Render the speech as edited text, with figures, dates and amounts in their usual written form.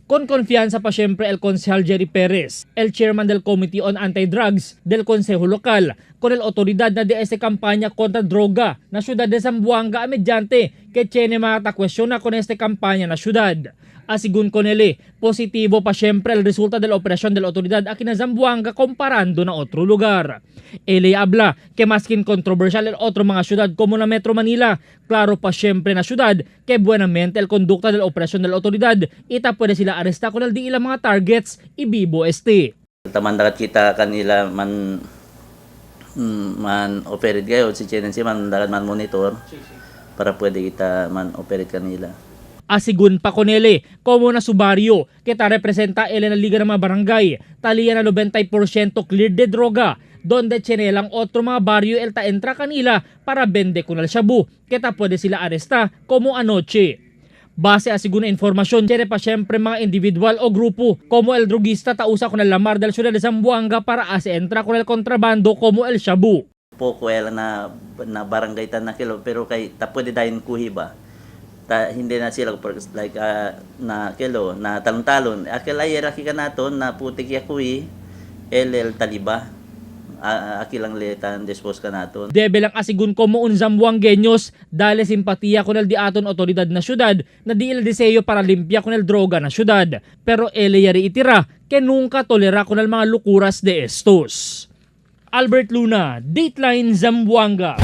Con confianza pa siyempre el Concejal Jerry Perez, el chairman del Committee on Anti-Drugs del Consejo Local, con el autoridad na de este campaña contra droga na ciudad de Zamboanga a mediante que tiene mata cuestiona con este campaña na ciudad. Asigun con ele, positivo pa siyempre el resulta de la operación de la autoridad aquí na Zamboanga comparando na otro lugar. Ele habla que maskin controversial el otro mga syudad como na Metro Manila, claro pa siyempre na syudad que buenamente el conducta de la operación de la autoridad ita pwede sila aresta con el di ilang mga targets y bibo este. Tamandakat kita kanila man man operate kayo si Chenensi man dakat man monitor para pwede kita man operate kanila. Asigun pa konele, como na subaryo, kita representa ele na Liga ng mga Barangay, taliya na 90% clear de droga, donde chenelang otro mga baryo el ta entra kanila para bende con el shabu, kita pwede sila aresta como anoche. Base a según informasyon, tiene pa siyempre mga individual o grupo, como el drogista tausa con el lamar del ciudad de Zamboanga para ase entra con el contrabando como el shabu. Poco ela na na barangay tan na kilo pero kay ta pwede dayon kuhi ba. Ta hindi na sila like na kilo na talon-talon. Akil ay raki ka naton na putik ya kuhi el taliba. Akilang letan dispose ka naton. Debe lang asigun como un Zamboangueños dale simpatía con el diaton otoridad na syudad na di el deseo para limpia con el droga na syudad. Pero ele yari itira que nunca tolera con el mga locuras de estos. Albert Luna, Dateline Zamboanga.